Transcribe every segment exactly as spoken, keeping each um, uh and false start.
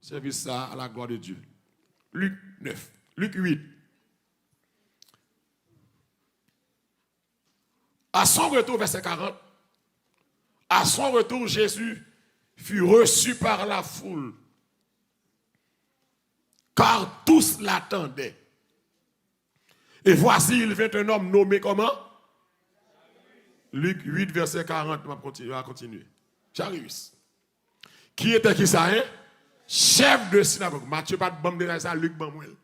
service ça à la gloire de Dieu. Luc neuf, Luc huit. À son retour, verset quarante, à son retour, Jésus fut reçu par la foule, car tous l'attendaient. Et voici, il vint un homme nommé comment? Luc huit, verset quarante, nou ap kontinye, a kontinye. Jairus. Qui était qui ça, hein? Chef de synagogue. Matye pa t ban m detay sa, Lik ban mwen l.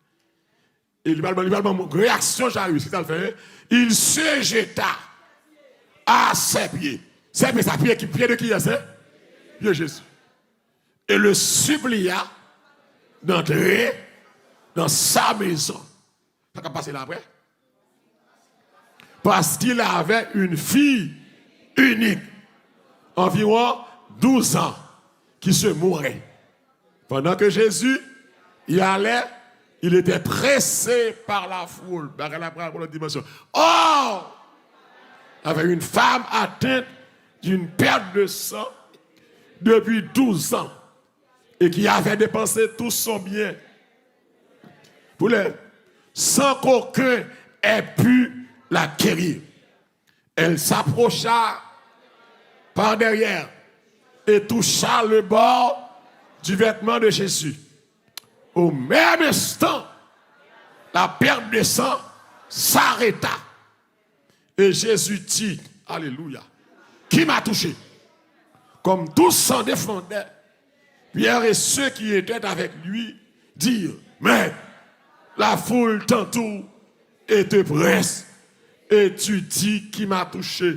E li pa t ban, li pa t ban m reyaksyon Jairus. Ki sa l fè, hein? Il se jeta à ses pieds. Ses pieds, sa, pye ki, pye de kiyès, hein? Pye Jezi. Et le supplia d'entrer dans sa maison. Sa k ap pase la apre? Parce qu'il avait une fille unique, environ douze ans, qui se mourait. Pendant que Jésus y allait, il était pressé par la foule. Bagay la pral pran lòt dimansyon. Or, il y avait une femme atteinte d'une perte de sang depuis douze ans et qui avait dépensé tout son bien pour les, sans qu'aucun ait pu la guérir. Elle s'approcha par derrière et toucha le bord du vêtement de Jésus. Au même instant, la perte de sang s'arrêta. Et Jésus dit, Alléluia, qui m'a touché? Comme tous s'en défendaient, Pierre et ceux qui étaient avec lui dirent, mais la foule t'entoure et te presse, et tu dis, qui m'a touché?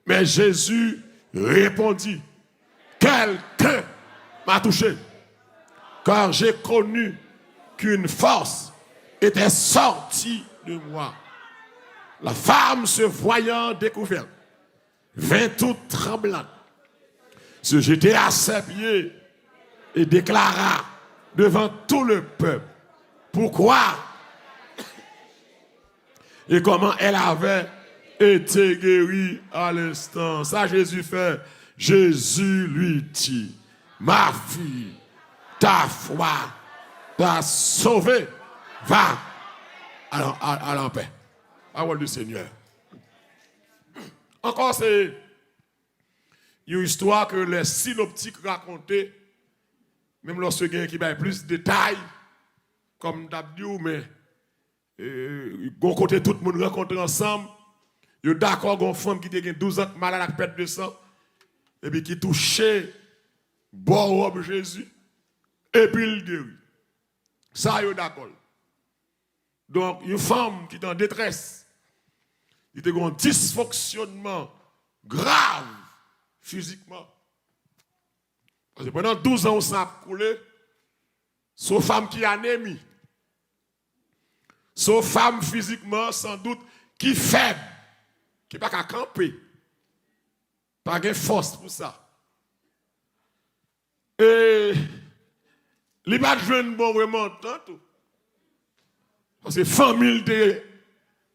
Mais Jésus répondit, quelqu'un m'a touché, car j'ai connu qu'une force était sortie de moi. La femme, se voyant découverte, vint toute tremblante, se jeter à ses pieds et déclara devant tout le peuple pourquoi et comment elle avait été guérie à l'instant. Sa Jezi fè, Jésus lui dit, ma fille, ta foi t'a sauvée, va, al, al, al en paix. Parole du Seigneur. Ankò, se yon istwa ke lè sinoptik rakonte, menm lòske gen ki bay plis detay, kòm m t ap di w, men, e, gon kote tout moun rankontre ansanm, yo dakò gon fanm ki te gen douz an k malad ak pèt de san, epi ki touche bò wòb Jezi, epi l geri. Sa yo dakò l. Donk, yon fanm ki te an detrès, li te gen yon disfonksyonman grav fizikman. Paske pandan douz an ou san ap koule, se yon fanm ki anemi. Se yon fanm fizikman, san dout, ki fèb, ki pa ka kanpe. Pa gen fòs pou sa. E li pa t jwenn bon remontan tou. Paske fanmi l te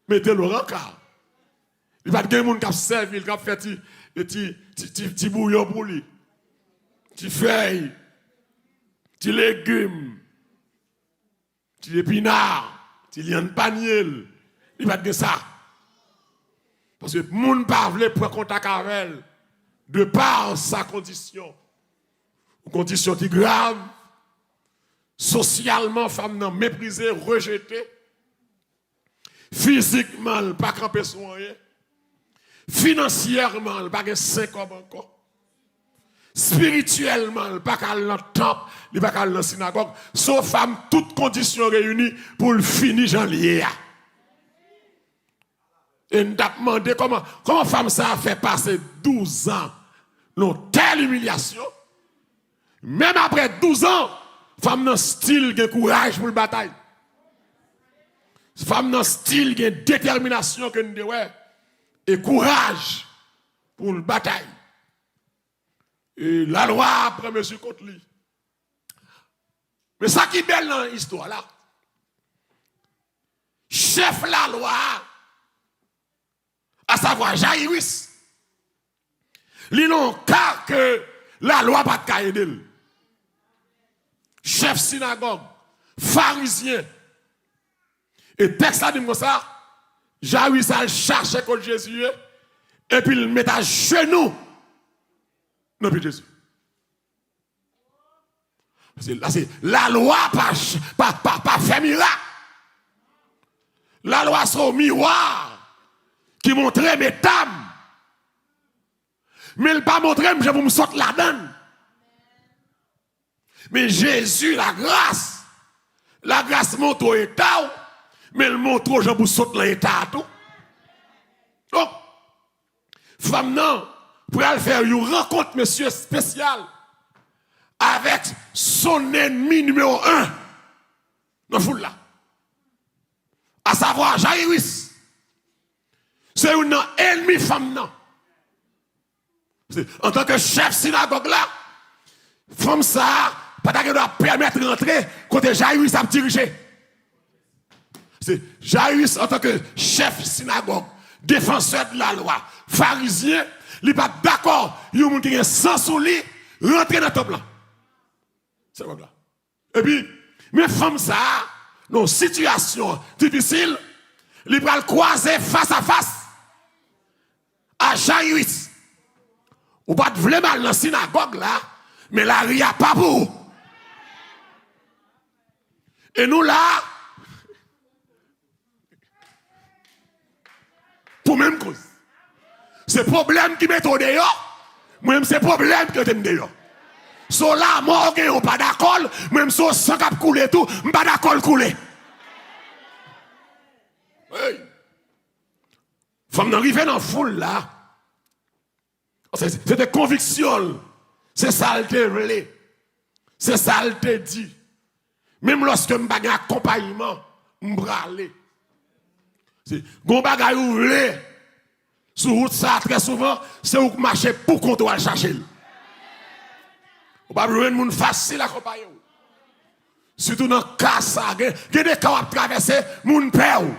mete l o ranka. Li pa t gen moun k ap sèvi l, k ap fè ti, ti, ti, ti, ti bouyon pou li. Ti fèy, ti legim, ti epina, ti lyann panye l. Li pa t gen sa. Paske moun pa vle pran kontak avè l de pa sa kondisyon. Yon kondisyon ki grav, sosyalman, fanm nan meprize, rejete. Fizikman, l pa kanpe sou anyen. Finansyèman, l pa gen senk kòb ankò. Espirityèlman, l pa ka al nan tanp, li pa ka al nan sinagòg. Se yon fanm, tout kondisyon reyini pou l fini jan l ye a. E n t ap mande kòman, kòman fanm sa a fè pase douz an nan yon tèl imilyasyon. Menm apre douz an, fanm nan still gen kouraj pou l batay. Fanm nan still gen detèminasyon ke n te wè, e kouraj pou l batay. E lalwa a pran mezi kont li. Men sa ki bèl nan istwa la, chèf lalwa a, asavwa Jayiris, li nan yon ka ke lalwa pa t ka ede l. chèf sinagòg, farizyen. E tèks la di m konsa, Jayis al chache kot Jezi ye, epi l met ajenou nan pye Jezi. Paske la, se lalwa pa, pa, pa, pa fè mirak. Lalwa se yon miwa ki montre m eta m. Men l pa montre m jan pou m sot ladan l. Men Jezi, lagras, lagras montre w eta w, men l montre w jan pou sot nan eta a tou. Donk, fanm nan pral fè yon rankont, mesye, espesyal avèk son ènmi nimewo en nan foul la, asavwa Jayis. Se youn nan ènmi fanm nan. Se, antanke chèf sinagòg la, fanm sa a pa ta gen dwa pèmèt rantre kote Jayis ap dirije. Se Jayis, antanke chèf sinagòg, defansè de la lwa, farizyen, li pa t dakò yon moun ki gen san sou li rantre nan tanp lan. Sinagòg la. Epi, men fanm sa a, nan yon sitiyasyon difisil, li pral kwaze fas a fas a Jayis. Ou pa t vle m al nan sinagòg la, men lari a pa pou ou. E nou la, pou menm koz. Se pwoblèm ki mete w deyò, mwen menm se pwoblèm ki mete m deyò. Si w lanmò w genyen w pa dakò l, mwen menm si w san k ap koule tou, m pa dakò l koule. Hey! Fanm nan rive nan foul la. Se, se te konviksyon l. Se sa l te vle. Se sa l te di. Menm lòske m pa gen akonpayman, m prale. Se, gon bagay ou vle, sou wout sa a, trè souvan, se ou k mache pou kont ou al chache l. Ou p ap jwenn moun fasil akonpaye w. Sitou nan ka sa, gen, gen de ka w ap travèse, moun pè w.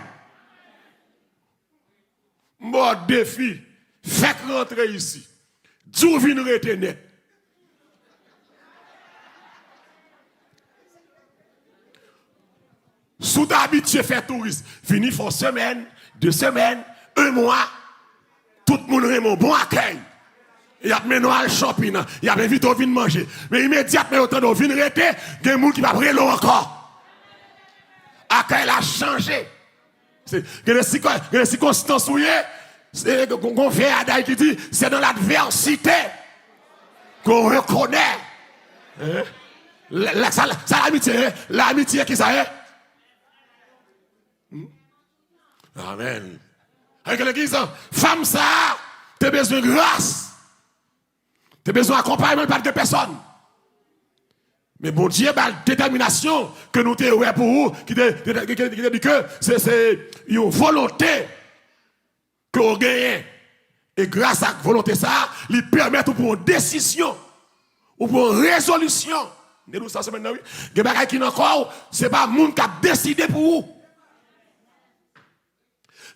M ba w defi, fèk rantre isi. Di w vin rete nèt. Si w ta abitye fè touris, vini fè yon semèn, de semèn, yon mwa, tout moun renmen w, bon akèy. Y ap mennen w al shopping, y ap envite w vin manje. Men imedyatman yo tande w vin rete, gen moun ki p ap rele w ankò. Akèy la chanje. Se, gen de siko-, gen de sikonstans ou ye, se, gon, gon vyè adaj ki di, c'est dans l'adversité qu'on reconnaît. Hein? La, la, sa, sa lamitye, hein? Lamitye ki sa ye? Hmm? Amèn. Avèk legliz la, fanm sa a te bezwen gras. Te bezwen akonpayman, li pa t gen pèsòn. Men Bondye ba l detèminasyon ke nou te wè pou ou, ki te, ki te, ki te, ki te di ke se, se yon volonte ke w genyen. E gras ak volonte sa a, li pèmèt ou pran yon desizyon, ou pran yon rezolisyon. M te di w sa semèn nan, wi. Gen bagay ki nan kò w, se pa moun k ap deside pou ou.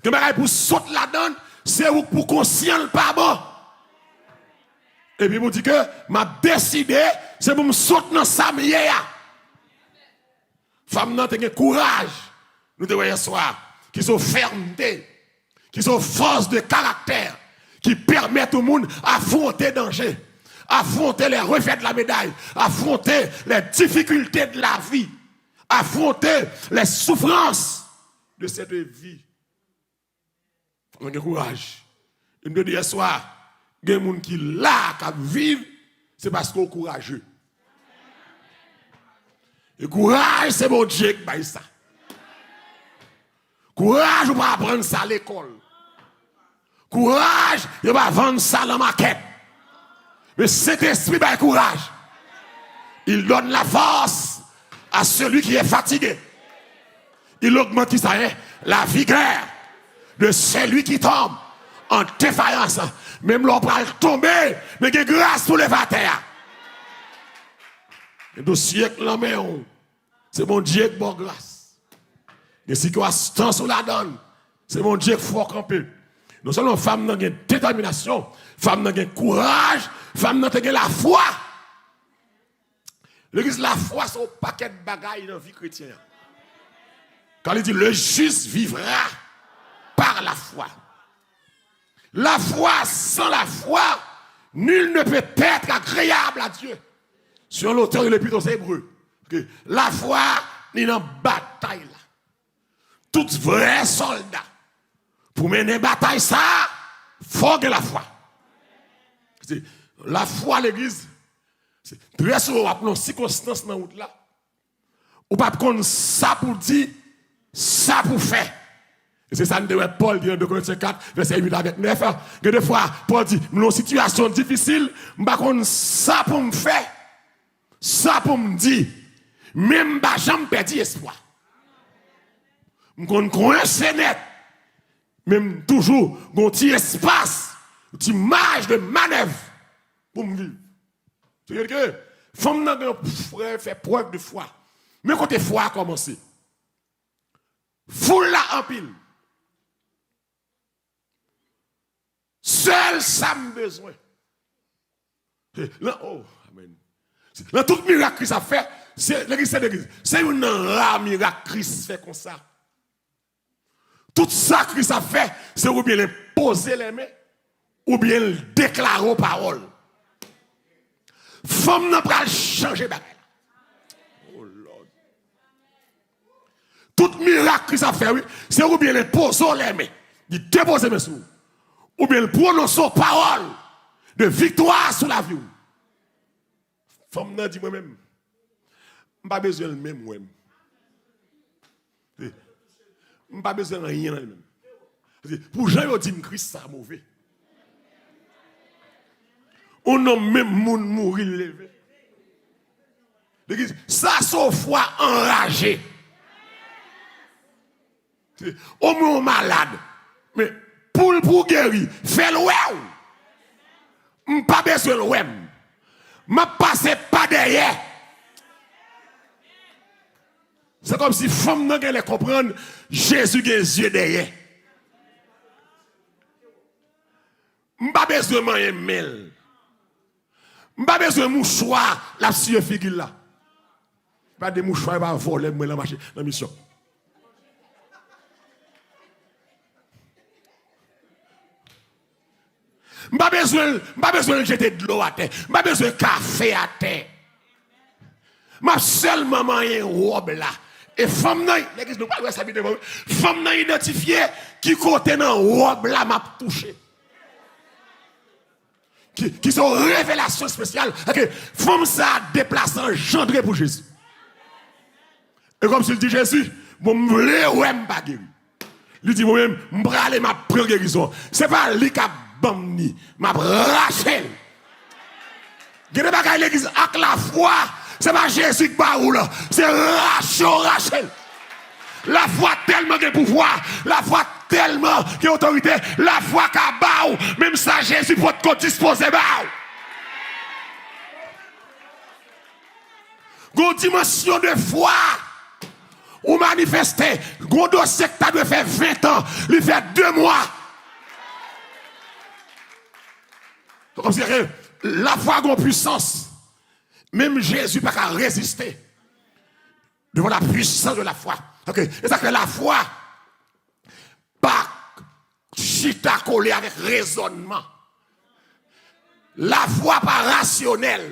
Gen bagay pou sot ladan l, se ou k pou konsyan l pa bon. Epi pou di ke m ap deside, se pou m sot nan sa m ye a. Fanm nan te gen kouraj, nou te wè yè swa, ki se yon fèmte, ki se yon fòs de karaktè, ki pèmèt yon moun afwonte danje, afwonte les revers de la médaille, afwonte les difficultés de la vie, afwonte les souffrances de cette vie. Fò nou gen kouraj. E m te di yè swa, gen moun ki la k ap viv, se paske w kouraje. E kouraj, se Bondye k bay sa. Kouraj, ou pa aprann sa lekòl. Kouraj, yo pa vann sa nan makèt. Men Sentespri bay kouraj. Il donne la force à celui qui est fatigué. Il augmente, ki sa ye? La vigueur de celui qui tombe en défaillance. Menm lè w pral tonbe, men gen gras pou leve atè a. Gen dosye k nan men w. Se Bondye k ba w gras. Gen sikonstans ou ladan l, se Bondye k fè w kanpe. Non sèlman fanm nan gen detèminasyon, fanm nan gen kouraj, fanm nan te gen lafwa. Legliz, lafwa se yon pakèt bagay nan vi kretyen an. Kan li di, le juste vivra par la foi. La foi, sans la foi, nul ne peut être agréable à Dieu. Selon l'auteur de l'Épître aux Hébreux. Ok. Lafwa, li nan batay la. Tout vrè sòlda, pou mennen batay sa a, fò w gen lafwa. Se lafwa legliz. Se trè souvan w ap nan sikonstans nan wout la. Ou p ap konn sa pou w di, sa pou w fè. E se sa n te wè Pòl di nan de Korentyen kat, vèsè uit avèk nèf. Gen de fwa, Pòl di, m nan yon sitiyasyon difisil, m pa konn sa pou m fè, sa pou m di, men m pa janm pèdi espwa. M konn kwense nèt, men m toujou gen yon ti espas, yon ti maj de manèv pou m viv. Se ke fanm nan gen yon frè fè prèv de fwa. Men kote fwa a kòmanse. Foul la anpil. Sèl sa m bezwen. Lan, oh, amen. Lan tout mirak Kris ap fè, se legliz, se legliz. Se youn nan ra mirak Kris fè konsa. Tout sa Kris ap fè, se oubyen l enpoze lèmen, oubyen l deklare w pawòl. Fanm nan pral chanje bagay la. Oh Lord. Tout mirak Kris ap fè, wi, se oubyen l enpoze w lèmen, li depoze men sou ou, oubyen l pwononse w pawòl de viktwa sou lavi w. Fanm nan di mwen menm, m pa bezwen l menm wè m. M pa bezwen anyen nan li menm. Pou jan yo di m Kris sa move. Yon nonm menm moun mouri l leve. Legliz, sa se yon fwa anraje. Omwen yon malad. Men pou l pou w geri, fè l wè w. M pa bezwen l wè m. M ap pase pa dèyè. Se kòmsi fanm nan genlè konprann Jezi gen zye dèyè. M pa bezwen manyen men l. M pa bezwen mouchwa l ap siye figi l la. Pa de mouchwa, e pa vòlè mwen lan mache nan misyon. M pa bezwen, m pa bezwen jete dlo atè. M pa bezwen kafe atè. M ap sèlman manyen wòb la. E fanm nan, legliz, nou pral wè sa pi devan, wi. Fanm nan idantifye ki kote nan wòb la m ap touche. Ki, ki se yon revelasyon espesyal. Paske fanm sa a deplase anjandre pou Jezi. E kòmsi l di Jezi, bon, m vle wè m pa geri. Li di, mwen menm, m prale, m ap pran gerizon. Se pa li k ap ban m ni, m ap rache l. Gen de bagay legliz ak lafwa, se pa Jezi k ba ou l, se rache w rache l. Lafwa tèlman gen pouvwa, lafwa tèlman gen otorite, lafwa ka ba w menm sa Jezi potko dispoze ba w. Gon dimansyon de fwa ou manifeste, gon dosye k ta dwe fè ven tan, li fè de mwa. Kòmsi ke lafwa gon pwisans. Menm Jezi pa ka reziste devant la puissance de la foi. Ok, e sa k fè lafwa pa chita kole avèk rezònman. Lafwa pa rasyonèl.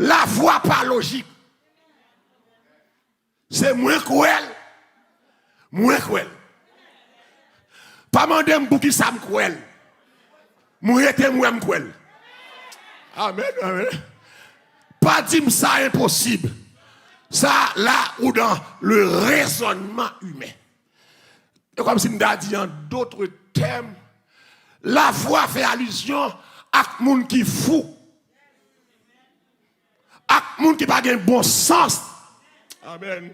Lafwa pa lojik. Se mwen kwè l, mwen kwè l. Pa mande m poukisa m kwè l. Mwen rete m wè m kwè l. Amen, amen. Pa di m sa enposib. Sa la ou dans le raisonnement humain. E kòmsi m ta di an dòt tèm, lafwa fè alizyon ak moun ki fou, ak moun ki pa gen bon sans. Amen.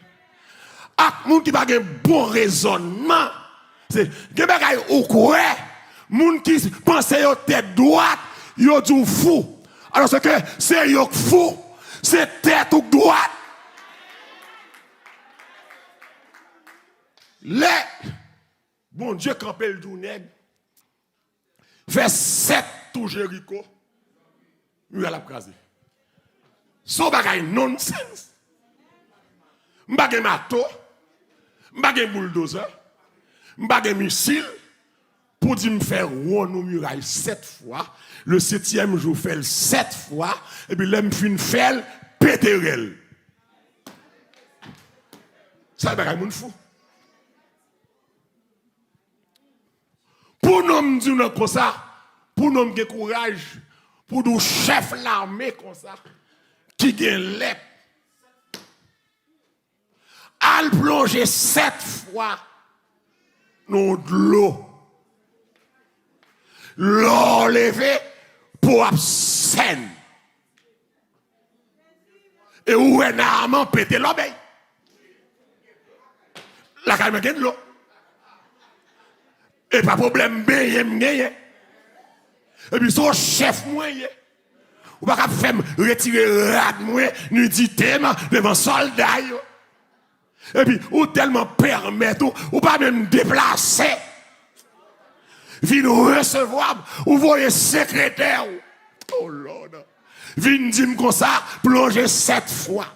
Ak moun ki pa gen bon rezònman. Se, gen bagay ou kwè, moun ki panse yo tèt dwat, yo di w fou. Alòske se yo k fou, se tèt ou k dwat. Lè Bondye kanpe l di w nèg, fè sèt tou Jeriko, miray la ap kraze. Se yon bagay nonsens. M pa gen mato, m pa gen bouldozè, m pa gen misil pou di m fè wonn ou miray sèt fwa, le septième jour fè l sèt fwa, epi lè m fin fè l, pete rèl. Sa e bagay moun fou. Pou nonm di w nan konsa, pou nonm gen kouraj, pou di w chèf lame konsa, ki gen lèt, al plonje sèt fwa nan dlo. Lè w leve, po w ap sèn. E ou wè Naaman pete lòbèy. Lakay mwen gen dlo. E pa pwoblèm benyen m genyen. Epi se yon chèf mwen ye. Ou pa ka fè m retire rad mwen, nidite m devan sòlda yo. Epi ou tèlman pèmèt ou, ou pa menm deplase. Vin resevwa m, ou voye sekretè w. Oh Lord. Vin di m konsa, plonje sèt fwa.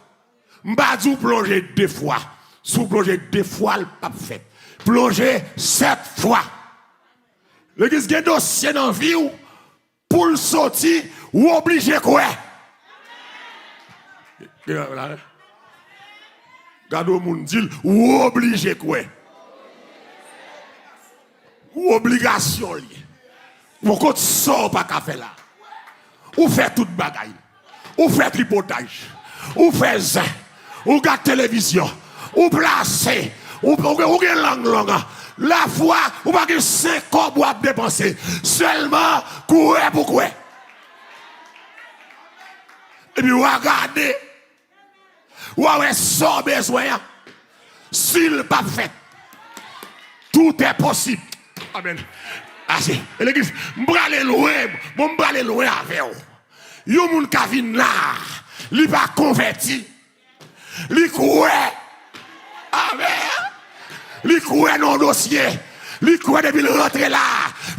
M pa di w plonje de fwa. Si w plonje de fwa, l p ap fèt. Plonje sèt fwa. Legliz, gen dosye nan vi w, pou l soti, ou oblije kwè. Gade yon moun di l, ou oblije kwè. Ou obligasyon li. Poko sa w pa ka fè la. Ou fè tout bagay. Ou fè tripotaj. Ou fè zen. Ou gad televizyon. Ou plase. Ou, ou, ou gen lang long. Lafwa, ou pa gen senk kòb w ap depanse. Sèlman, kwè pou kwè. Epi w a gade. W a wè sa w bezwen an. Si l p ap fèt, tout est possible. Amèn. Ase. E legliz, m prale lwen, bon, m prale lwen avè w. Yon moun ka vin la, li pa konvèti. Li kwè. Amèn. Li kwè nan dosye. Li kwè depi l rantre la,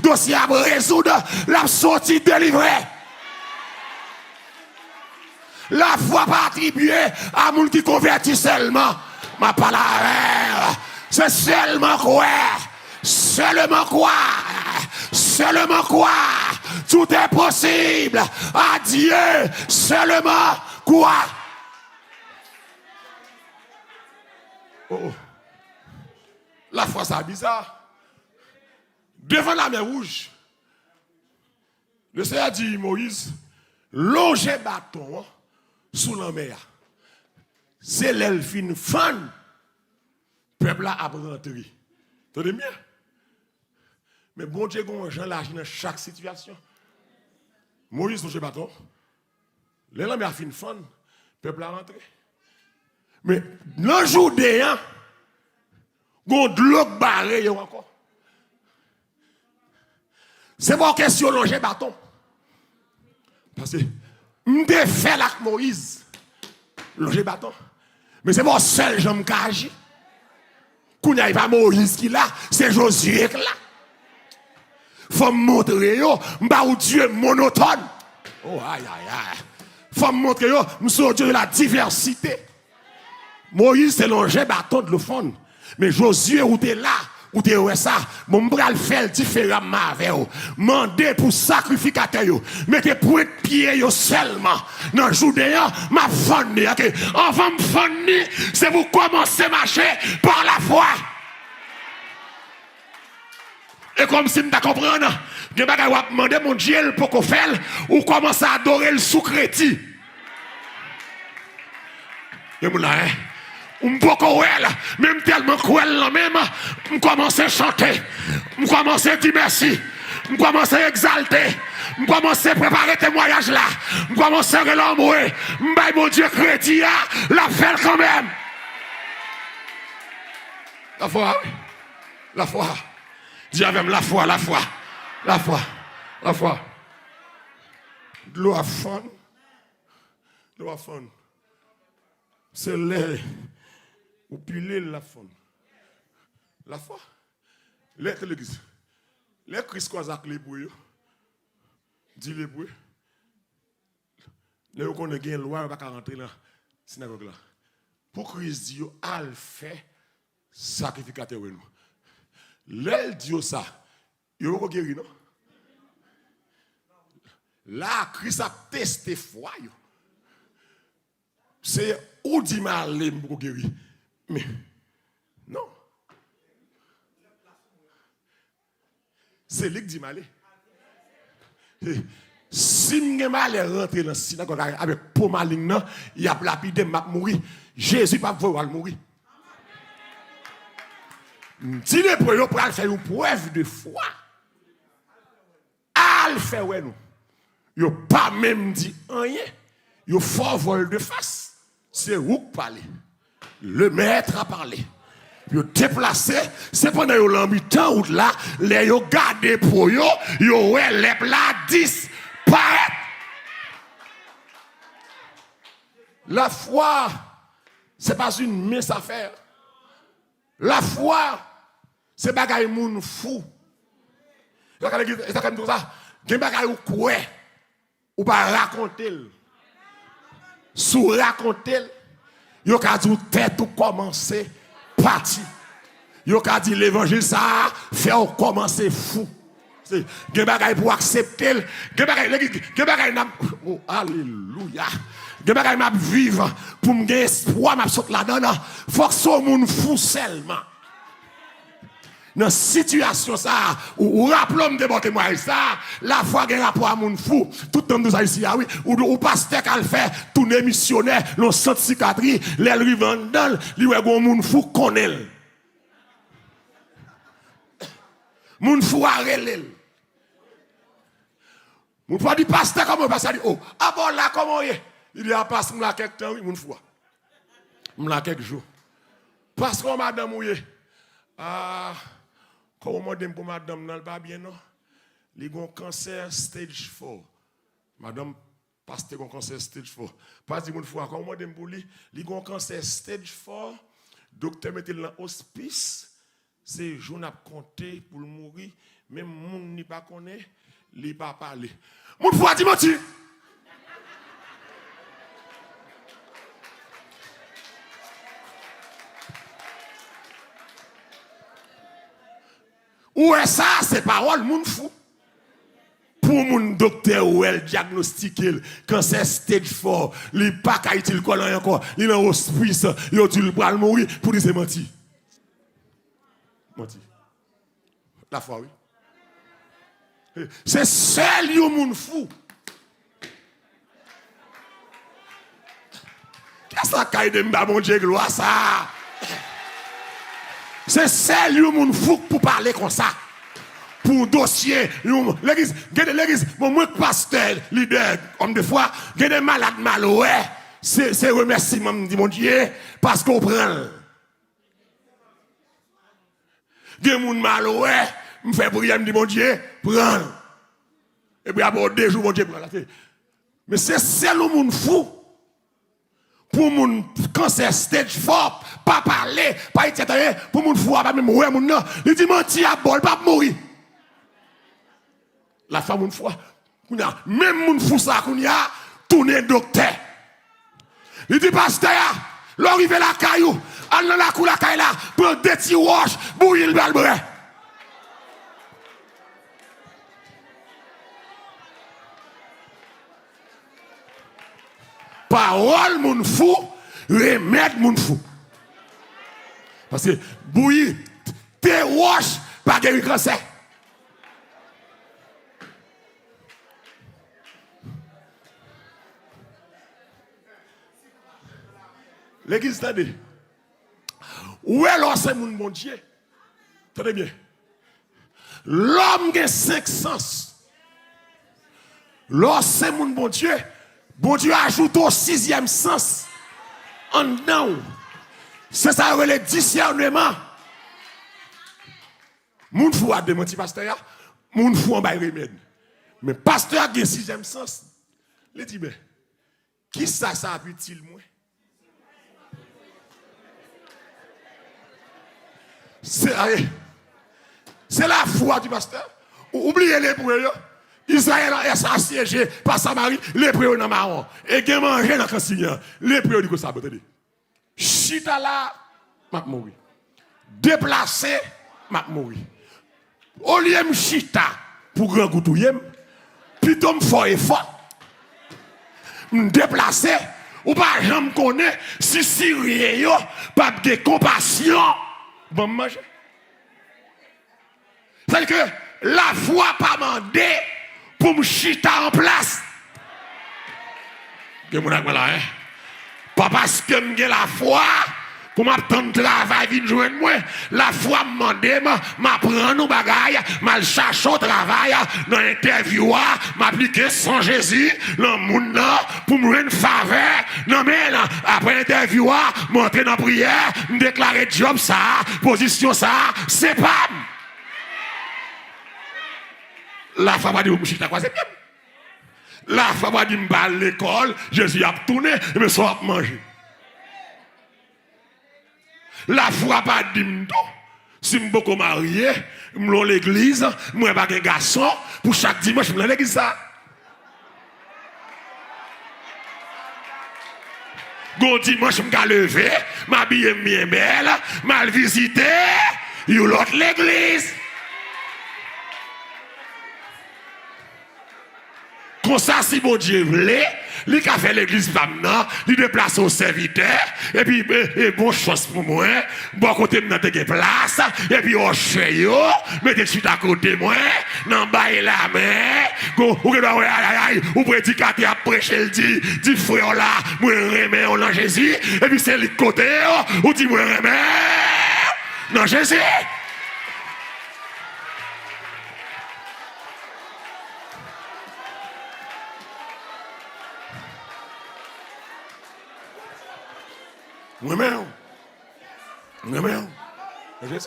dosye ap rezoud, l ap soti delivre. Lafwa pa atribye a moun ki konvèti sèlman. M ap pale avè w. Se sèlman kwè. Seulement croire. Seulement croire. Tout est possible à Dieu. Seulement croire. Oh, oh. Lafwa sa biza. Devan Lamè Wouj, Lesenyè di Moyiz, lonje baton an sou lanmè a. Se lè l fin fann, pèp la ap rantre. Tande byen. Men Bondye gen yon jan l aji nan chak sitiyasyon. Moyiz lonje baton. Lè lanmè a fin fann, pèp la rantre. Men nan Jouden an, gon dlo k bare yo ankò. Se pa yon kesyon lonje baton. Paske m te fè l ak Moyiz. Lonje baton. Men se pa yon sèl jan m ka aji. Kounye a, e pa Moyiz ki la, se Jozye k la. Fò m montre yo, m pa yon Dye monotòn. Oh, ay, ay, ay. Fò m montre yo, m se yon Dye de la divèsite. Moyiz te lonje baton dlo fonn. Men Jozye, ou te la, ou te wè sa. Bon, m pral fè l diferaman avè w. Mande pou sakrifikatè yo mete pwent pye yo sèlman nan Jouden an, m ap fann li. Oke, anvan m fann li, se pou kòmanse mache pa lafwa. E kòmsi m ta konprann, gen bagay w ap mande Bondye, l poko fè l, ou kòmanse adore l sou kredi. Gen moun la, en? M poko wè l, men m tèlman kwè l nan men m, m kòmanse chante, m kòmanse di mèsi, m kòmanse egzalte, m kòmanse prepare temwayaj la, m kòmanse rele anmwe, m bay Bondye kredi a, l ap fè l kanmenm. Lafwa, wi. Lafwa. Di avè m, lafwa, lafwa, lafwa, lafwa. Dlo ap fann. Dlo ap fann. Se lè ou pile l, l ap fann. Lafwa. Lè te legliz. Lè Kris kwaze ak lepre yo, di lepre, Lè yo konnen gen lwa, yo pa ka rantre nan sinagòg la. Pou Kris di yo, al fè sakrifikatè wè nou. Lè l di yo sa, yo poko geri, non. La, Kris ap teste fwa yo. Seyè, ou di m ale, m poko geri. Men, non. Se li k di m ale. Si m gen malè rantre nan sinagòg la avèk po maleng nan, y ap lapide m, m ap mouri. Jezi p ap voye w al mouri. M di lepre yo pral fè yon prèv de fwa. Al fè wè nou. Yo pa menm di anyen. Yo fè w volte face. Se ou k pale. Le maître a parlé. Yo deplase, se pandan yo lan mitan wout la, lè yo gade po yo, yo wè lèp la disparèt. La foi, c'est pas une mince affaire. Lafwa, se bagay moun fou. Sa ka, sa ka di konsa, gen bagay ou kwè, ou pa rakonte l. Si w rakonte l, yo ka di w tèt ou kòmanse pati. Yo ka di levanjil sa a fè w kòmanse fou. Se, gen bagay pou w aksepte l. Gen bagay, gen bagay n ap, oh, alelouya. Gen bagay m ap viv pou m gen espwa m ap sot ladan l. Fòk se yon moun fou sèlman. Nan sitiyasyon sa a, ou, ou raple w m te ba w temwayaj sa a, lafwa gen rapò a moun fou. Tout tan m di w sa isi a, wi. Ou, ou pastè k al fè tounen misyonè nan yon sant sikatri, lè l rive anndan l, li wè gon moun fou konnen l. Moun fou a rele l. Moun fou a di, pastè, kòman w ye? Pastè a di, o, apa w la, kòman w ye? Li di, a, pastè, m la kèk tan, wi, moun fou a. M la kèk jou. Pastè, kòman madanm ou ye? A, kòman w mande m pou madanm nan, li pa byen, non. Li gon kansè stage four. Madanm pastè gon kansè stage four. Pastè di moun fou a, kòman w mande m pou li? Li gon kansè stage four. Doktè mete l nan ospis. Se jou n ap konte pou l mouri, menm moun li pa konnen, li pa pale. Moun fou a di manti. Ou wè sa, se pawòl moun fou. Pou moun doktè wè l, dyagnostike l, kansè stage four, li pa ka itil kò l anyen ankò, li nan ospis, yo di l pral mouri, pou di se manti. Manti. Lafwa, wi. Se sèl yon moun fou. Kiyès la k ka ede m ba Bondye glwa sa a? Se sèl yon moun fou k pou pale konsa. Pou yon dosye, yon legliz, gen de legliz, bon, mwen k pastè, lidè, òm de fwa, gen de malad m al wè, se, se remèsiman m di Bondye, paske w pran l. Gen moun m al wè, m fè priyè, m di, Bondye, pran l. Epi apre de jou, Bondye pran l. Men se sèl yon moun fou. Pou moun kansè stage four, pa pale, pa itjèt anyen, pou moun fou a pa menm wè moun nan. Li di manti ap ba w, li p ap mouri. Lafwa moun fou a. Kounye a, menm moun fou sa a, kounye a, tounen doktè. Li di pastè a, lè w rive lakay ou, al nan lakou lakay la, pran de ti wòch, bouyi l, ba l bwè. Pawòl moun fou, remèd moun fou. Paske bouyi de wòch pa geri kansè. Legliz, tande. Ou wè lè w se moun Bondye. Tande byen. Lòm gen senk sans. Lè w se moun Bondye, Bondye ajoute yon sizyèm sans anndan w. Se sa yo rele disèneman. Moun fou a demanti pastè a, moun fou an bay remèd. Men pastè a gen sizyèm sans. Li di, men, kisa sa ap itil mwen? Se, se lafwa di pastè. Ou, ou bliye lebre yo. Izrayèl asyeje pa Samari, lepre yo nan mawon. E gen manje nan kan Siryen an. Lepre yo di konsa, bon, tande. Chita la, m ap mouri. Deplase, m ap mouri. Olye m chita pou grangou touye m, pito m fè efò, m deplase, ou pa janm konnen si Siryen yo p ap gen konpasyon ban m manje. Sètadi ke lafwa pa mande pou m chita an plas. Gen moun ak mwen la, en? Pa paske m gen lafwa pou m ap tann travay vin jwenn mwen. Lafwa m mande m, m aprann yon bagay, m al chache yon travay, nan entèvyou a, m aplike san Jezi nan moun nan pou m jwenn favè nan men l. Apre entèvyou a, m antre nan priyè, m deklare djòb sa a, pozisyon sa a, se pa m. Lafwa pa di pou m chita kwaze pye m. Lafwa pa di m pa al lekòl, Jezi ap tounen, ebyen sa w ap manje. Lafwa pa di m tou, si m poko marye, m nan legliz, m wè pa gen gason, pou chak dimanch m nan legliz sa. Gon dimanch m ka leve, m abiye m byen bèl, m al vizite yon lòt legliz. Konsa, si Bondye vle, li ka fè legliz pa m nan, li deplase yon sèvitè, epi, e, e, bon chans pou mwen, bò kote m nan te gen plas, epi òchè yo mete chita kote mwen, nan bay lamen, gon, ou gen dwa wè, ay, ay, ay, ou predikatè ap preche, l di, di frè w la, mwen renmen w nan Jezi, epi se li k kote w, ou di, mwen renmen w nan Jezi. Mwen menm. Mwen menm. Mwen menm.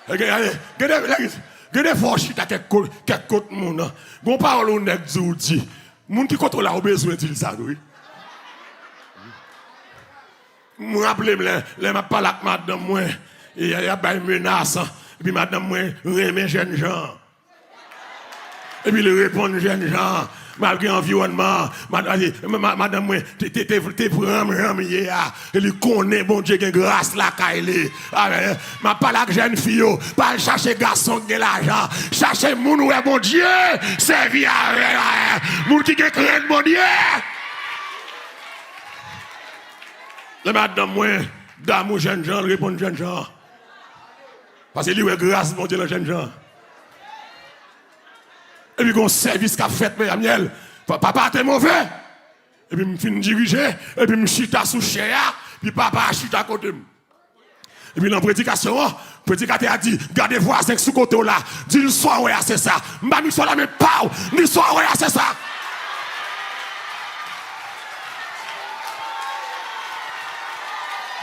Gen, gen, gen de, gen de fwa w chita kèk ko-, kèk kot moun, gon pawòl yon nèg di w di. Moun ki kote w la, ou bezwen di l sa tou, wi. Mwen raple m lè, lè m ap pale ak madanm mwen, e y ap bay menas, epi madanm mwen renmen jènjan. Epi li reponn jènjan, malgre anviwònman, mad-, ma-, ma-, madanm mwen te, te, te, te pran m jan m ye a, e li konnen Bondye gen gras lakay li. Amèn. M ap pale ak jèn fi yo, pa al chache gason ki gen lajan, chache moun ou wè Bondye sèvi avè l, moun ki gen krent Bondye. Lè madanm mwen damou jènjan, l reponn jènjan. Paske li wè gras Bondye nan jènjan. Epi gon sèvis k ap fèt, mezanmi, pa-, papa te move. Epi m fin dirije, epi m chita sou chè a, epi papa a chita kote m. Epi nan predikasyon an, predikatè a di, gade vwazen k sou kote w la, di l sa w wè a se sa. M pa misye la men pa w, di sa w wè a se sa.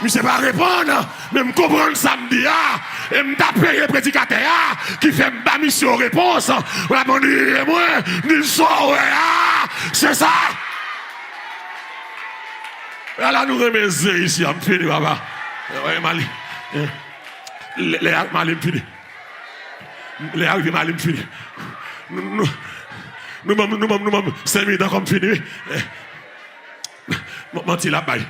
Misye pa reponn, men m konprann sa m di a, e m ta peye predikatè a, ki fè m ba misye yon repons. Mwen ap annuiye mwen, m di l sa w wè a, se sa. Ala nou renmen zen isi a, m fini, papa. Wè, Mali. Lè, lè a Mali, m fini. Lè a rive Mali, m fini. Nou, nou, nou ban m, nou ban m, nou ban m senk minit ankò, m fini, wi. M-, manti l ap bay.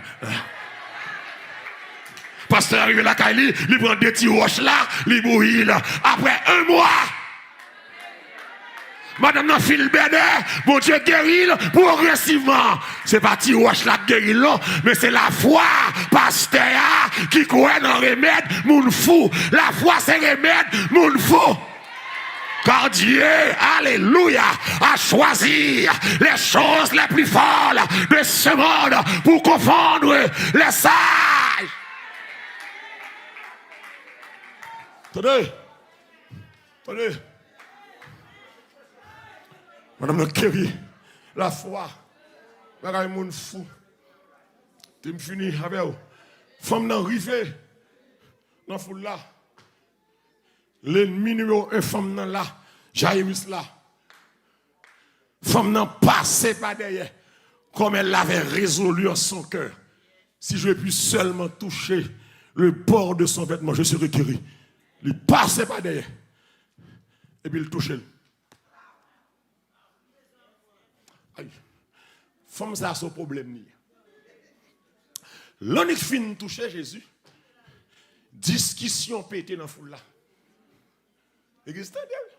Pastè a rive lakay li, li pran de ti wòch la, li bouyi l. Apre yon mwa, madanm nan fin bèdè, Bondye geri l pwogresivman. Se pa ti wòch la k geri l non, men se lafwa pastè a ki kwè nan remèd moun fou. Lafwa se remèd moun fou. Car Dieu, alléluia, a choisi les choses les plus folles de ce monde pour confondre les sages. Tande. Tande. Madanm nan geri. Lafwa. Bagay moun fou. Te m fini avè w. Fanm nan rive nan foul la. Lènmi nimewo en fanm nan la. Jayiris la. Fanm nan pase pa dèyè. Comme elle l'avait résolu en son cœur, si je puis seulement toucher le bord de son vêtement, je serai guéri. Li pase pa dèyè. Epi l touche l. Ay. Fanm sa se yon pwoblèm li ye. Lè annik fin touche Jezi, diskisyon pete nan foul la. Legliz tande wi.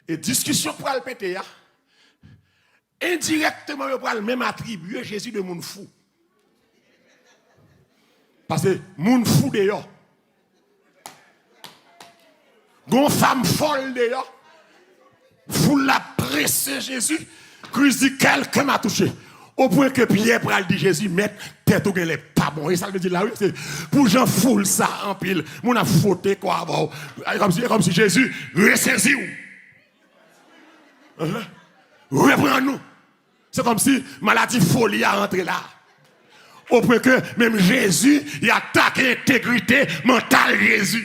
E diskisyon k pral pete a, endirèkteman yo pral menm atribye Jezi de moun fou. Paske moun fou deyò. Gon fanm fòl deyò. Foul la prese Jezi. Kris di, quelqu'un m'a touché. Au point que Pyè pral di Jezi, Mèt, tèt ou genlè pa bon. E sa l vle di la, wi, se pou jan foul sa anpil. Moun ap fwote kò avè w. E kòmsi, e kòmsi Jezi resezi w. Ahan. Reprann ou. Se kòmsi maladi foli a rantre la. Au point que menm Jezi, li atake entegrite mantal Jezi.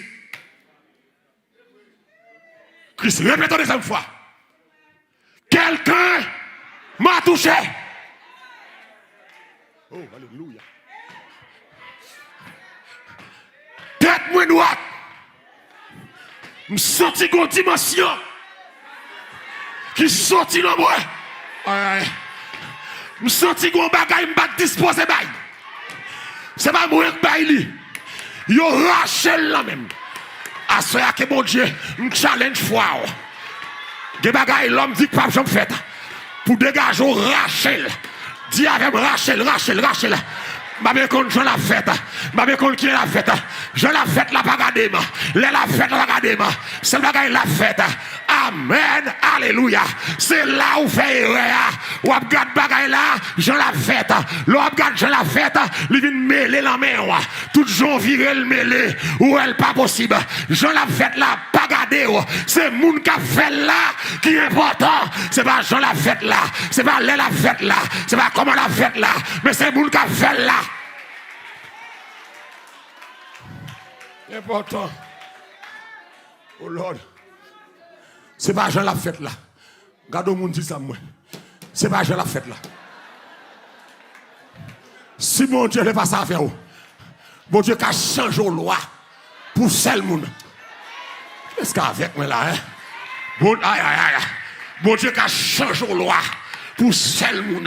Kris repete yon dezyèm fwa. Quelqu'un m'a touché. Oh, alelouya. Tèt mwen dwat. M santi gon dimansyon ki soti nan mwen. Ay, ay. M santi gon bagay m pa t dispoze bay. Se pa mwen k bay li. Yo rache l nan men m. Aswè a ke Bondye, m challenge fwa w. Gen bagay lòm di k p ap janm fèt. Pou degaje w, rache l. Di avè m, rache l, rache l, rache l. M pa bezwen konn jan l ap fèt. M pa bezwen konn kijan l ap fèt. Jan l ap fèt la pa gade m. Lè l ap fèt la pa gade m. Sèl bagay l ap fèt. Amèn. Alelouya. Se la ou fè erè a. W ap gad bagay la, jan l ap fèt. Lè w ap gad jan l ap fèt, li vin mele nan men w. Tout jan w vire l mele, ou wè l pa posib. Jan l ap fèt la, pa gade w. Se moun k ap fè l la ki enpòtan. Se pa jan l ap fèt la. Se pa lè l ap fèt la. Se pa kòman l ap fèt la. Men se moun k ap fè l la. Enpòtan. Oh Lord. Se pa jan l ap fèt la. Gade yon moun di sa mwen. Se pa jan l ap fèt la. Si Bondye vle pase avè w, Bondye ka chanje w lwa pou sèl moun. Èske avèk mwen la, en? Bon, ay, ay, ay, ay. Bondye ka chanje w lwa pou sèl moun.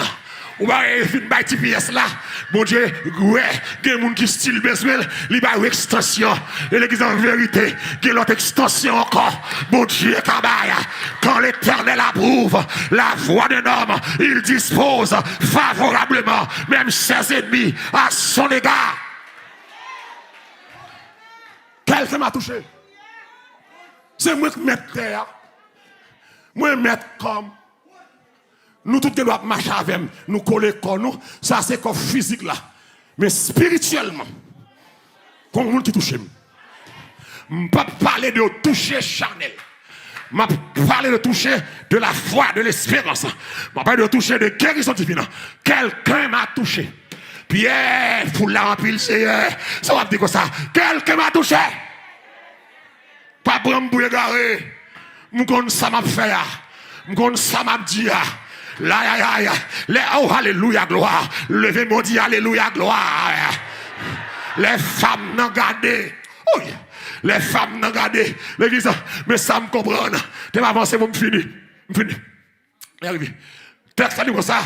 Ou pa fin bay G P S la. Bondye wè gen moun ki still bezwen l, li ba yo ekstansyon. E legliz an verite, gen lòt ekstansyon ankò. Bondye ka bay. Quand l'Éternel approuve la voie d'un homme, il dispose favorablement même ses ennemis à son égard. Quelqu'un m'a touché. Se mwen k mèt tè a. Mwen mèt kò m. Nou tout gen dwa ap mache avè m. Nou kole kò nou. Sa se kò fizik la. Men espirityèlman, gon moun ki touche m. M p ap pale de touche chanèl. M ap pale de touche de la foi, de l'espérance. M ap pale de touche de guérison divine. Quelqu'un m'a touché. Pyè, foul la anpil, Seyè. Sa w ap di konsa? Quelqu'un m'a touché. Pa pran m pou egare. M konn sa m ap fè a. M konn sa m ap di a. Layayay. Lè, oh, alelouya, glwa. Leve men w di alelouya, glwa. Lè fanm nan gade. Oy. Lè fanm nan gade. Legliz, men sa m konprann. Te m avanse pou m fini. M fini. Lè rive. Tèks la di konsa.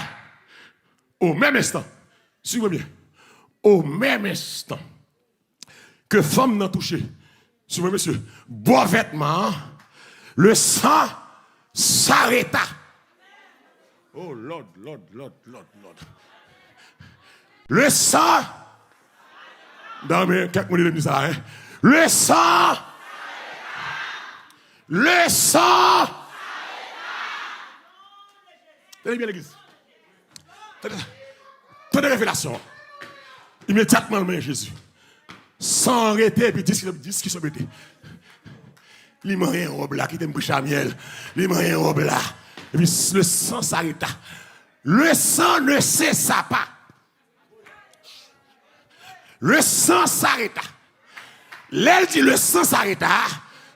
Au même instant. Suivez bien. Au même instant que fanm nan touche, suivez, mesye, bò vètman an, le sang s'arrêta. Oh, Lord, Lord, Lord, Lord, Lord. Le sang, nan men kèk moun legliz la, en. Le sang, le sang. Tande byen, legliz. Tande, tande revelasyon an. Imedyatman, l manyen Jezi. San an rete, epi diskisyon, diskisyon pete. Li manyen wòb la, kite m preche a myèl. Li manyen wòb la. Epi le sang s'arrêta. Le sang ne cessa pas. Le sang s'arrêta. Lè l di le sang s'arrêta,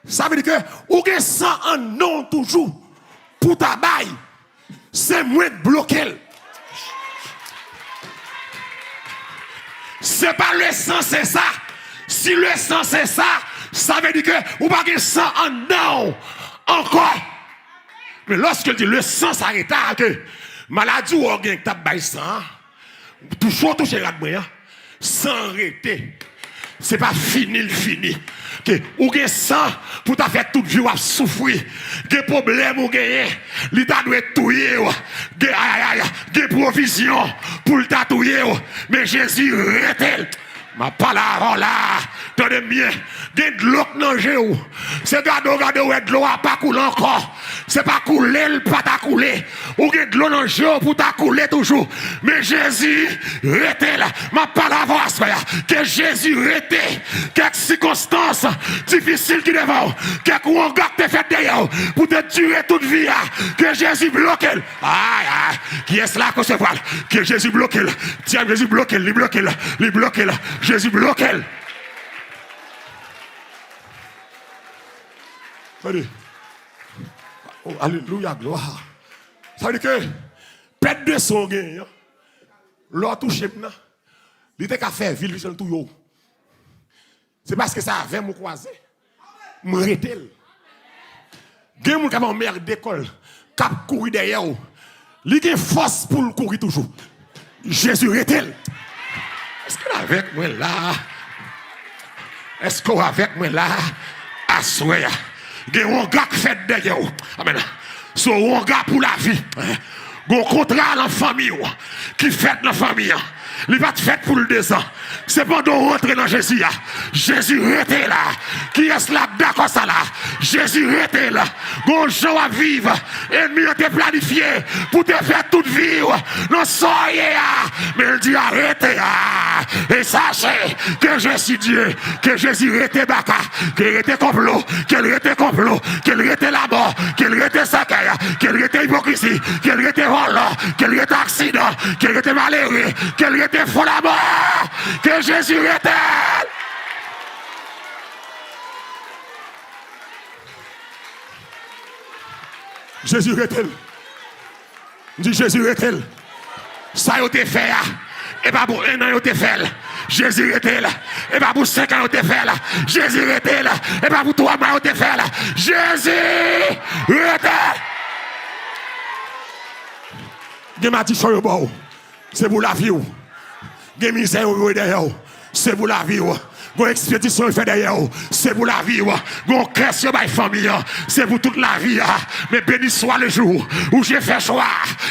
sa vle di ke ou gen san anndan w toujou pou ta bay. Se mwen k bloke l. Se pa le sang, se sa. Si le sang se sa, sa vle di ke ou pa gen san anndan w ankò. Men lòske l di le sang s'arrêta, ke Maladi w gen k t ap bay san an, touche w touche rad mwen an, san an rete. Se pa fini l fini. Ke ou gen san pou ta fè tout vi w ap soufri. Gen pwoblèm ou genyen, li ta dwe touye w. Gen ayayay, gen pwovizyon pou l ta touye w. Men Jezi rete l. M ap pale avè w la. Tande m byen. Gen dlo k nan je w. Se gade w gade w wè dlo a pa koule ankò. Se pa koule l pa ta koule. Ou gen dlo nan je w pou ta koule toujou. Men Jezi rete la. M ap pale avè w aswè a. Ke Jezi rete. Kèk sikonstans difisil ki devan w. Kèk wonga k te fèt dèyè w. Pou te dire tout vi a. Ke Jezi bloke l. Ay, ay. Kiyès la k resevwa l? Ke Jezi bloke l. Dyab Jezi bloke l. Li bloke l. Li bloke l. Jezi bloke l. Tande. Oh, alelouya, glwa. Sa vle di ke pèt de san w genyen an, lè w touche m nan, li te ka fè vi l, li touye w. Se paske se avè m ou kwaze. M rete l. Gen moun k ap anmède kò l, k ap kouri dèyè w. Li gen fòs pou l kouri toujou. Jezi rete l. Èske w avèk mwen la? Èske w avèk mwen la? Aswè a, gen wonga k fèt dèyè w. Amèn. Se yon wonga pou lavi. Gon kontra nan fanmi w ki fèt nan fanmi an. Li pa t fèt pou l dezan. Se pandan w rantre nan Jezi a. Jezi rete la. Kiyès la k dakò sa la? Jezi rete la. Gon jan w ap viv, ènmi an te planifye pou te fè tout vi w nan sa w ye a. Men l di a rete a. E sache ke je suis Dieu, ke Jezi rete baka, ke rete konplo, ke l rete konplo, ke l rete lamò, ke l rete sèkèy, ke l rete ipokrizi, ke l rete vòlò, ke l rete aksidan, ke l rete malere, ke l rete fo lamò, ke Jezi rete l. Jezi rete l. M di Jezi rete l. Sa yo te fè a, e pa pou en an yo te fè l. Jezi rete l. E pa pou senk an yo te fè l. Jezi rete l. E pa pou twa mwa yo te fè l. Jezi rete l. Gen madichon yo ba w. Se pou lavi w. Gen mizè yo voye dèyè w. Se pou lavi w. Gon ekspedisyon yo fè dèyè w. Se pou lavi w. Gon kès yo bay fanmi an. Se pou tout lavi a. Mais béni soit le jour où j'ai fait choix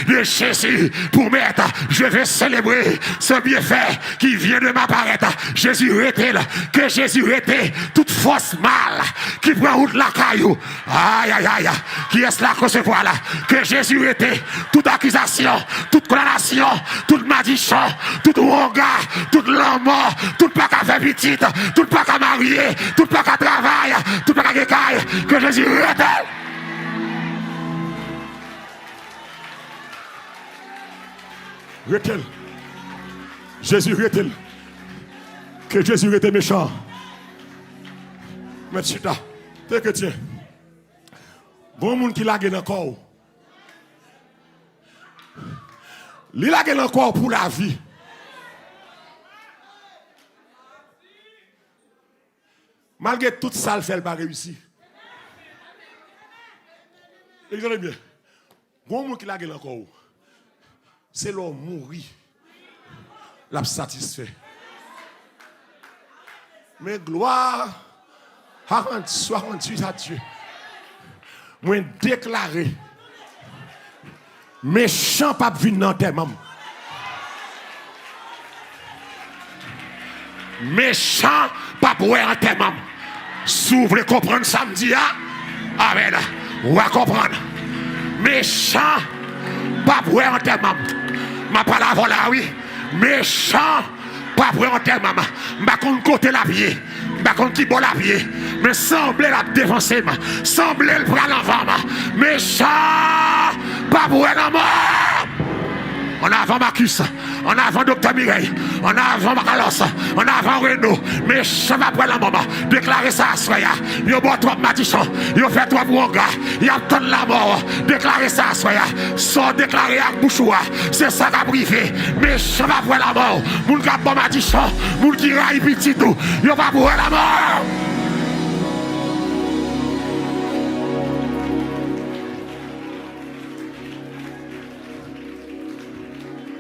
de Jésus pour m'être. Je vais célébrer ce bienfait qui vient de m'apparaître. Jezi rete la. Ke Jezi rete tout fòs mal ki pran wout lakay ou. Ayayay. Kiyès la k resevwa la? Ke Jezi rete tout akizasyon, tout kondanasyon, tout madichon, tout wonga, tout lanmò, tout pa ka fè pitit, tout pa ka marye, tout pa ka travay, tout pa ka gen kay. Ke Jezi rete l. Rete l. Jezi rete l. Ke Jezi rete mechan. Mèt chita. Te kretyen. Gon moun ki lage nan kò w. Li lage nan kò w pou lavi. Malgre tout sa l fè, l pa reyisi. Egzanp byen. Gon moun ki lage nan kò w. Se lè w mouri l ap satisfè. Men glwa a rann, swa rann a Dye. Mwen deklare, mechan p ap vin nan antèman m. Mechan p ap wè antèman m. Si w vle konprann sa m di a, amèn, w a konprann. Mechan p ap wè antèman m. M ap pale avè w la, wi. Mechan p ap wè antèman m. M pa konn kote l ap ye. M pa konn ki bò l ap ye. Men sanble l ap devanse m. Sanble l pral anvan m. Mechan p ap wè lanmò. Ann avan Makis. Ann avan Doktè Mirèy. Ann avan Carlos. Ann avan Reno. Mechan p ap wè lanmò m. Deklare sa aswè a. Yo ba w twòp madichon. Yo fè twòp wonga. Y ap tann lanmò. Deklare sa aswè a. Sa w deklare ak bouch ou a, se sa k ap rive. Mechan p ap wè lanmò. Moun k ap ba w madichon. Moun ki rayi pitit ou. Yo p ap wè lanmò.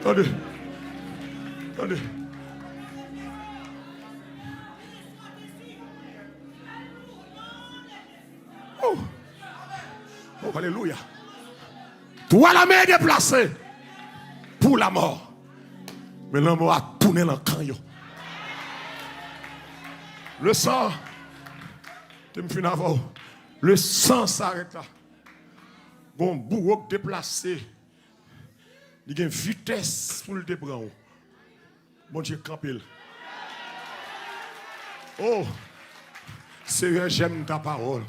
Tande. Tande. Oh. Oh, alelouya. Twa lame deplase pou lanmò. Men lanmò a tounen nan kan yo. Le sang, te m fin avè w. Le sang s'arrêta. Gon bouwo k deplase. Li gen vitès pou l te pran w. Bondye kanpe l. Oh, Seyè, j'aime ta parole.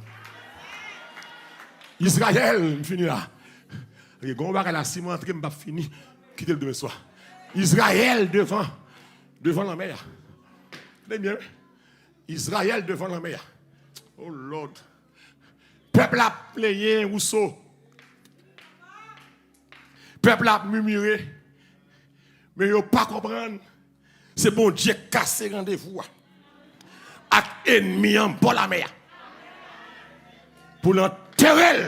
Izrayèl, m fini la. Ok, gon bagay la, si m antre, m p ap fini. Kite l demen swa. Izrayèl devan, devan lanmè a. Tande byen, wi. Izrayèl devan lanmè a. Oh Lord. Pèp la ap plenyen Wouso. Pèp la ap mimire. Men yo pa konprann. Se Bondye k kase randevou a ak enmi an bò lamè a. Pou l antere l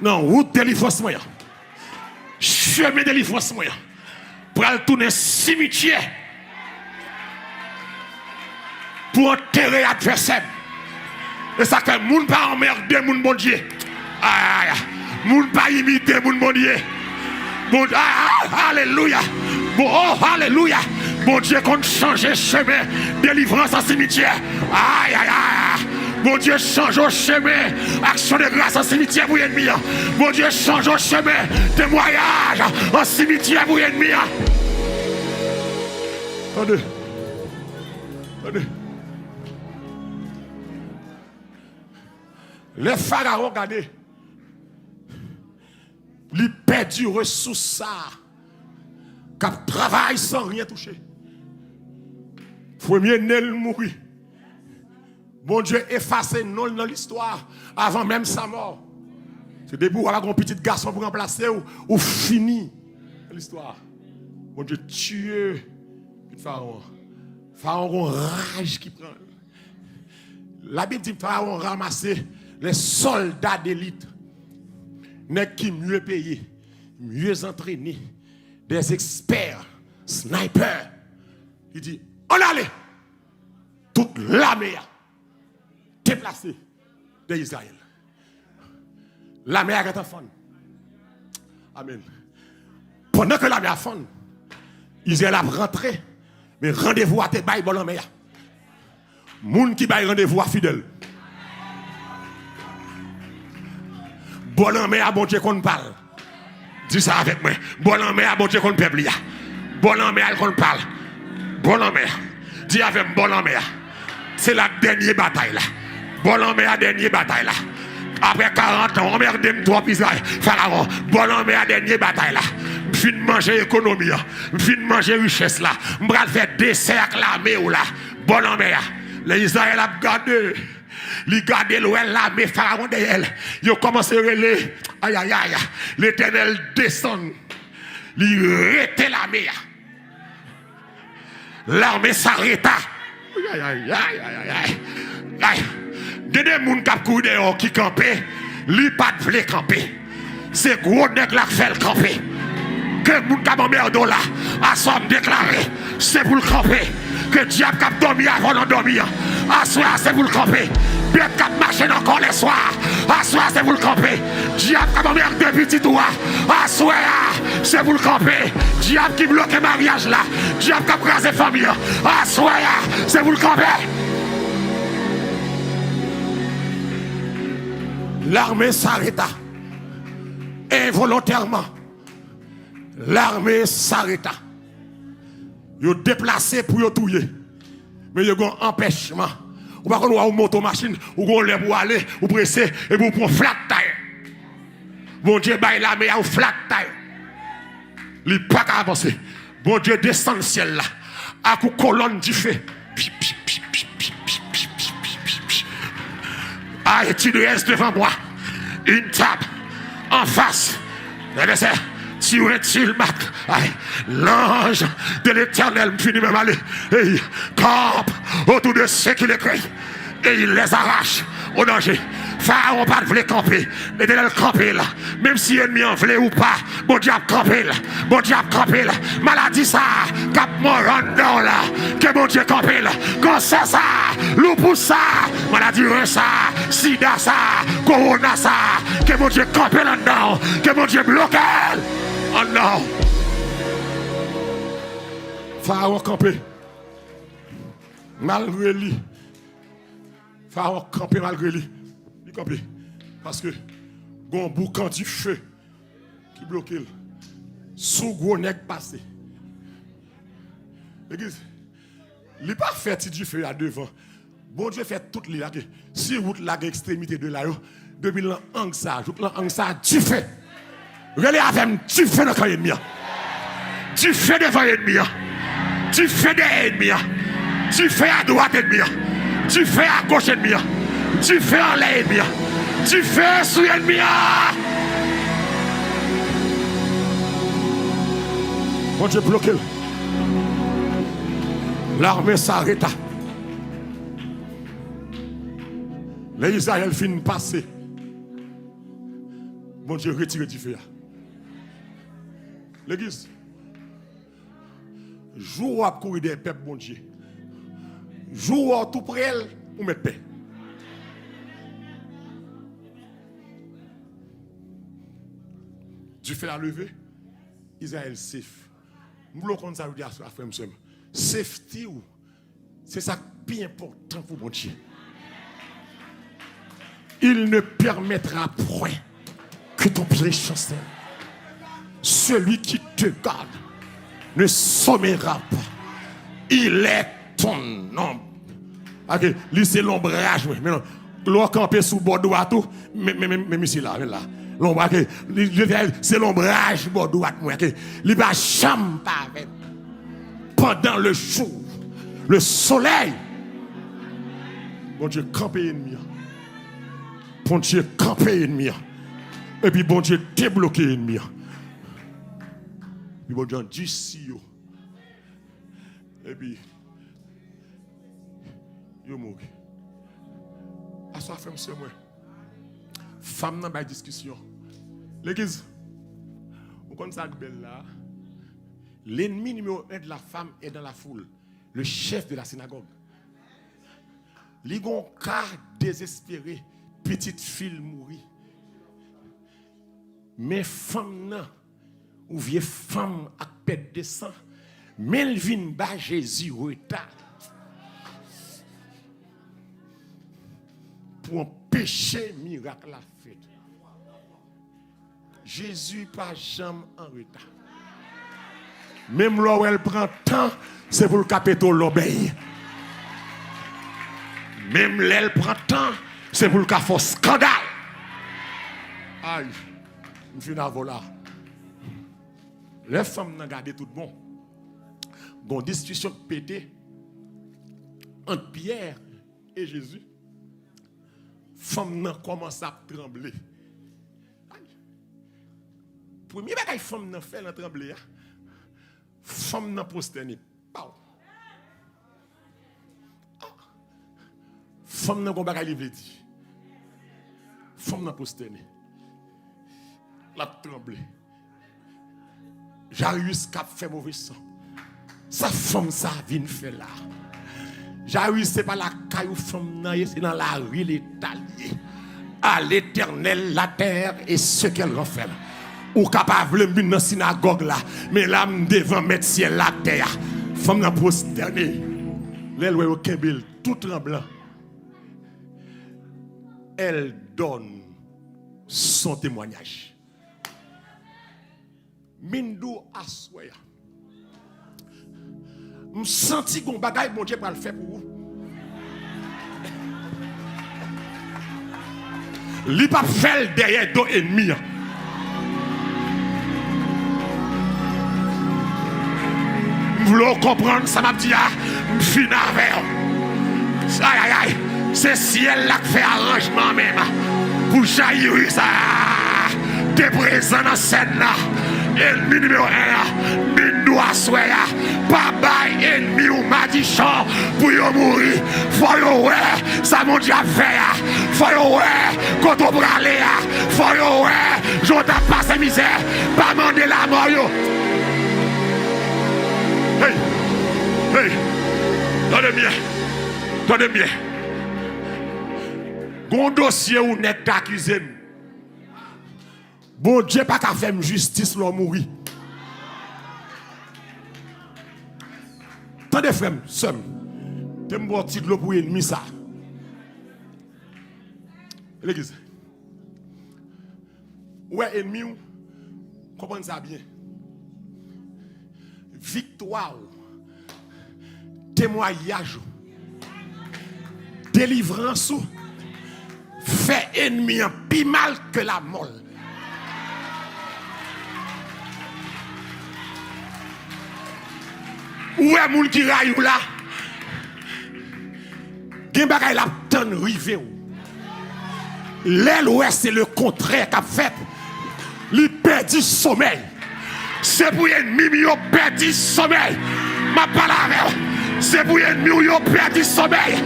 nan wout delivrans mwen an. Chemen delivrans mwen an pral tounen simityè pou antere advèsè m. E sa k fè moun pa anmède moun Bondye. Ay, ay, ay. Moun pa imite moun Bondye. Bon, ah, ah, alelouya. Bon, oh, alelouya. Bondye konn chanje chemen delivrans an simityè. Ay, ay, ay. Bondye chanje w chemen aksyon de gras an simityè pou enmi an. Bondye chanje w chemen temwayaj an simityè pou enmi an. Tande. Tande. Lè Farawon gade, li pèdi resous sa a k ap travay san ryen touche. Premye ne l mouri. Bondye efase non l nan listwa avan menm sa mò. Se depi w pa gen yon pitit gason pou ranplase w, ou fini nan listwa. Bondye tiye pitit Farawon. Farawon gon raj ki pran l. Labib di Farawon ranmase les soldats d'élite, nèg ki mye peye, mye antrene, des experts, sniper. Li di, ann ale! Tout lame a deplase de Izrayèl. Lame a gentan fann. Amèn. Pandan ke lame a fann, Izrayèl ap rantre, men randevou a te bay bò lanmè a. Moun ki bay randevou a fidèl. Bò lanmè a Bondye konn pa l. Di sa avèk mwen. Bò lanmè a Bondye konn pèp li a. Bò lanmè a l konn pa l. Bò lanmè a. Di avè m, bò lanmè a. Se la dènye batay la. Bò lanmè a dènye batay la. Apre karant an, w anmède m twòp Izrayèl. Farawon, bò lanmè a dènye batay la. M fin manje ekonomi an. M fin manje richès la. M pral fè desè ak lame w la. Bò lanmè a. Lè Izrayèl ap gade, li gade, l wè lame Farawon dèyè l. Yo kòmanse rele, ayayay, Letènèl desann. Li rete lame a. L'armée s'arrêta. Ay, ay, ay, ay, ay, ay. Ay. Gen de moun k ap kouri dèyè w ki kanpe, li pa t vle kanpe. Se gwo nèg la k fè l kanpe. Ke moun k ap anmède w la, aswè a m deklare, se pou l kanpe. Ke dyab k ap dòmi avè w nan dòmi an, aswè a se pou l kanpe. Bèt k ap mache nan kò lèswa a, aswè a se pou l kanpe. Dyab k ap anmède pitit ou a, aswè a se pou l kanpe. Dyab ki bloke maryaj la, dyab k ap kraze fanmi an, aswè a se pou l kanpe. L'armée s'arrêta. Envolontèman, l'armée s'arrêta. Yo deplase pou yo touye. Men yo gen yon anpèchman. Ou pa konn wè yon moto, machin, ou gen yon lè pou w ale, ou prese, epi ou pran flat tire. Bondye bay lame a yon flat tire. Li pa ka avanse. Bondye desann syèl la ak yon kolòn dife. Ay, tu dresses devant moi une table en face. Advèsè, tu retires le marque. Ay, l'ange de l'Éternel, m fini menm ale. Ey, campe autour de ceux qui le craignent et il les arrache au danger. Farawon pa t vle kanpe. Letènèl kanpe l. Menm si ènmi an vle ou pa, Bondye ap kanpe l. Bondye ap kanpe l. Maladi sa a k ap mòde anndan w la, ke Bondye kanpe l. Kansè sa a, loupous sa a, maladi ren sa a, sida sa a, kowona sa a, ke Bondye kanpe l anndan w. Ke Bondye bloke l anndan w. Farawon kanpe. Malgre li, Farawon kanpe malgre li. Li kanpe. Paske gon boukan dife ki bloke l. Sou gwo nèg pase. Legliz, li pa fè ti dife a devan. Bondye fè tout li la ke si wout la gen ekstremite de la yo, depi nan ang sa a jouk nan ang sa a, dife. Rele avè m, dife nan kan ènmi an. Dife devan ènmi an. Dife dèyè ènmi an. Dife adwat ènmi an. Dife agoch ènmi an. Dife anlè ènmi an. Dife sou ènmi an. Bondye bloke l. Lame sa reta. Lè Izrayèl fin pase, Bondye retire dife a. Legliz, jou w ap kouri dèyè pèp Bondye, jou w tou pre l, ou mèt pè. Dife a leve, Izrayèl safe. M vle w konn sa jodi a, frè m, sè m. Safety w, se sa k pi enpòtan pou Bondye. Il ne permettra point que ton pied chancelle. Celui qui te garde ne sommeillera pas. Il est ton ombre. Ok, li se lonbraj mwen. Men non, lè w kanpe sou bò dwat ou, men, men, men, men misye la, men la. Lonbraj, li, li, se lonbraj bò dwat mwen, ok. Li pa janm pa avè m. Pendant le jour, le soleil. Bondye kanpe ènmi an. Bondye kanpe ènmi an. Epi Bondye debloke ènmi an. Epi Bondye andisi yo. Epi yo mouri. Aswè, frè m, sè mwen, fanm nan bay diskisyon. Legliz, ou konn sa k bèl la? L'ennemi numéro un de la femme est dans la foule, le chef de la synagogue. Li gon ka dezespere, pitit fi l mouri. Men fanm nan, ou vye fanm ak pèt de san, men l vin ba Jezi reta pou anpeche mirak la fèt. Jezi pa janm an reta. Menm lè w wè l pran tan, se pou l ka pete w lòbèy. Menm lè l pran tan, se pou l ka fè w eskandal. Ay, m fin avè w la. Lè fanm nan gade tout bon, gon diskisyon k pete ant Pyè e Jezi. Fanm nan kòmanse ap tranble. Ay. Premye bagay fanm nan fè nan tranble a, fanm nan pwostène. Paw. Fanm nan gon bagay li vle di. Fanm nan pwostène. L ap tranble. Jairus k ap fè move san. Sa fanm sa vin fè la? Jairus, se pa lakay ou fanm nan ye, se nan lari leta l ye. À l'Éternel la terre et ce qu'elle renferme. Ou ka pa vle m vin nan sinagòg la, men la m devan Mèt syèl la tè a. Fanm nan pwostène. Lè l wè yo kenbe l tou tranblan, elle donne son témoignage. Mindou aswè a. M santi gon bagay Bondye pral fè pou ou. Li p ap fè l dèyè do ènmi an. M vle w konprann sa m ap di a, m fin avè w. Ay, ay, ay, se syèl la k fè aranjman menm pou Jayiris a te prezan nan sèn nan. Ènmi nimewo en an, Mindou Aswè a, pa bay ènmi w madichon pou yo mouri. Fò yo wè sa Bondye ap fè a. Fò yo wè kote w prale a. Fò yo wè jan w t ap pase mizè. Pa mande lamò yo. Hey! Hey! Tande byen. Tande byen. Gon dosye ou nèg t akize m. Bondye pa ka fè m jistis lè w mouri. Tande, frè m, sè m, te m ba w ti dlo pou ènmi sa. Legliz. Ou wè ènmi w, konprann sa byen. Viktwa w, temwayaj ou, delivrans ou fè ènmi an pi mal ke lamò l. Ou wè moun ki rayi w la, gen bagay l ap tann rive w. Lè l wè se le kontrè k ap fèt, li pèdi somèy. Se pou ènmi m yo pèdi somèy. M ap pale avè w. Se pou ènmi w yo pèdi somèy.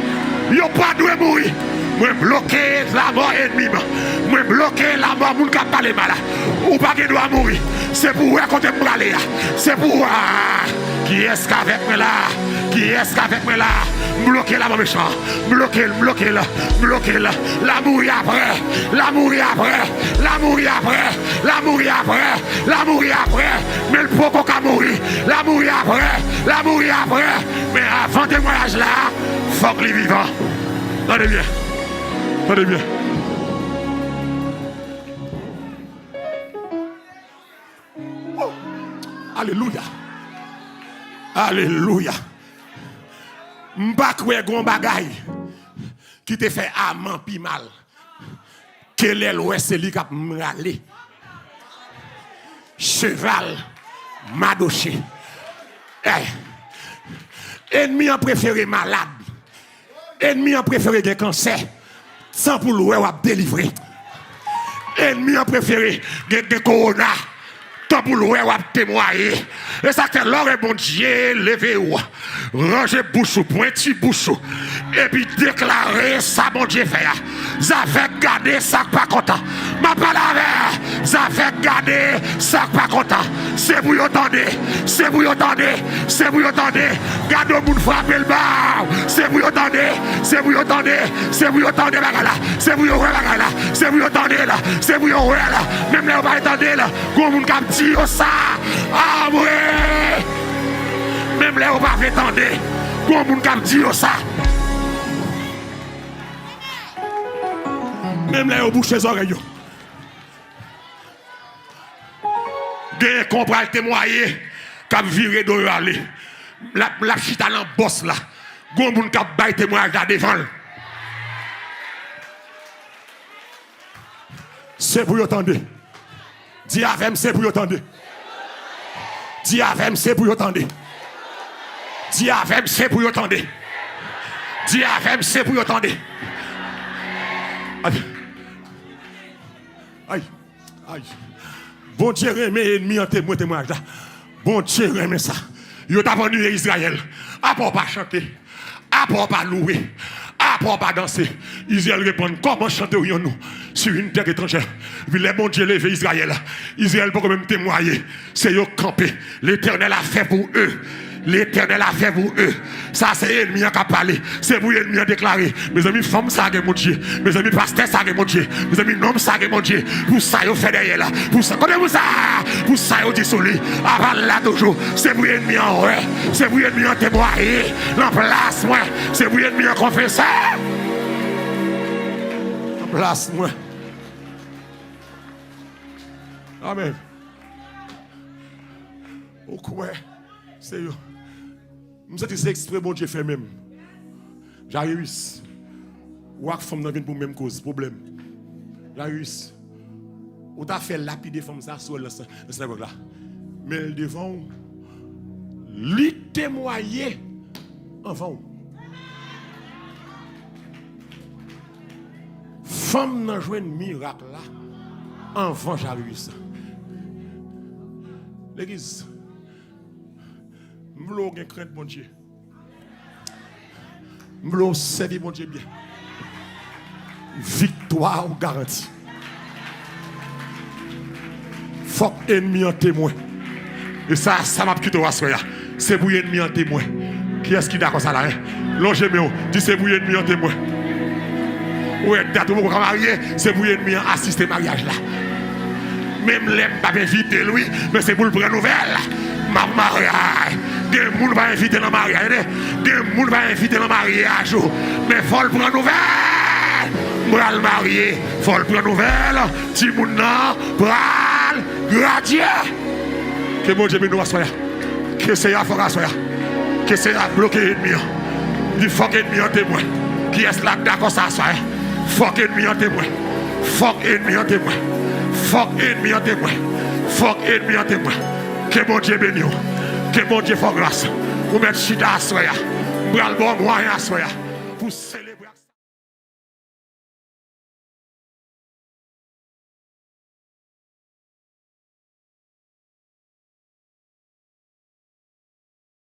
Yo pa dwe mouri. Mwen bloke lamò ènmi m. Mwen bloke lamò moun k ap pale mal la. Ou pa gen dwa mouri. Se pou w wè kote m prale a. Se pou w wè. Kiyès k avèk mwen la? Kiyès k avèk mwen la? M bloke lamò mechan. M bloke l, m bloke l, m bloke l. L a mouri apre. L a mouri apre. L a mouri apre. L a mouri apre. L a mouri apre. Men l poko ka mouri. L a mouri apre. L a mouri apre. Men avan temwayaj la, fòk li vivan. Tande byen. Tande byen. Oh! Alelouya. Alelouya. M pa kwè gon bagay ki te fè Aman pi mal ke lè l wè se li k ap rale cheval madoche. Eh. Ènmi an prefere malad. Ènmi an prefere gen kansè, tan pou l wè w ap delivre. Ènmi an prefere gen, gen kowona, tan pou l wè w ap temwaye. E sa k fè lè w wè Bondye leve w, ranje bouch ou, pwenti bouch ou, epi deklare sa Bondye fè a. Zafè gade sa k pa kontan. M ap pale avè zafè gade sa k pa kontan. Se pou yo tande. Se pou yo tande. Se pou yo tande. Gade yon moun frape l ba w. Se pou yo tande. Se pou yo tande. Se pou yo tande bagay la. Se pou yo wè bagay la. Se pou yo tande l. Se pou yo wè l. Menm lè yo pa tande l, gon moun k ap di yo sa. Amwe. Menm lè yo pa vle tande, gon moun k ap di yo sa. Menm lè yo bouche zòrèy yo. Gen kon pral temwaye k ap vire do yo ale. L ap, l ap chita nan bòs la. Gon moun k ap bay temwayaj la devan l. Se pou yo tande. Di avè m, se pou yo tande. Di avè m, se pou yo tande. Di avè m, se pou yo tande. Di avè m, se pou yo tande. Ay. Ay. Ay. Bondye renmen ènmi an temwen temwayaj la. Bondye renmen sa. Yo t ap anniye Izrayèl. Apa w pa chante? Apa w pa louwe? Apa w pa danse? Izrayèl reponn, comment chanterions-nous sur une terre étrangère? Epi lè Bondye leve Izrayèl, Izrayèl poko menm temwaye. Se yo k kanpe. L'Éternel a fait pour eux. L'Éternel a fait pour eux. Sa se ènmi an k ap pale. Se pou ènmi an deklare. Mezanmi, fanm sa gen Bondye. Mezanmi, pastè sa gen Bondye. Mezanmi, nonm sa gen Bondye. Pou sa yo fè dèyè la. Pou sa, kote pou sa? Pou sa yo di sou li. Apa l la toujou. Se pou ènmi an wè. Se pou ènmi an temwaye. Nan plas mwen. Se pou ènmi an konfese. Nan plas mwen. Amèn. Ou kwè se yo. M santi se ekspre Bondye fè menm. Jayiris, ou ak fanm nan vin pou menm koz, pwoblèm. Jayiris, ou ta fè lapide fanm sa sou wòl nan sin-, nan sinagòg la. Men l devan w, li temwaye anvan w. Fanm nan jwenn mirak la anvan Jayiris. Legliz, vle w gen krent Bondye. M vle w sèvi Bondye byen. Viktwa ou garanti. Fòk ènmi an temwen. E sa, sa m ap kite w aswè a. Se pou ènmi an temwen. Kiyès ki dakò sa la, en? Lonje men w. Di, se pou ènmi an temwen. Ou wè dat ou poko ka marye, se pou ènmi an asiste maryaj la. Menm lè m p ap envite l, wi, men se pou l pran nouvèl. M ap marye. Gen moun pa envite nan maryaj, tande. Gen moun pa envite nan maryaj ou. Men fò l pran nouvèl. M pral marye. Fò l pran nouvèl. Timoun nan pral gradye. Ke Bondye beni w aswè a. Ke Seyè a fè w aswè a. Ke Seyè a bloke ènmi an. Di, fòk ènmi an temwen. Kiyès la k dakò sa aswè a? Fòk ènmi an temwen. Fòk ènmi an temwen. Fòk ènmi an temwen. Fòk ènmi an temwen. Ke Bondye beni w. Ke Bondye fè w gras. Ou mèt chita aswè a. M pral ba w mwayen aswè a pou sele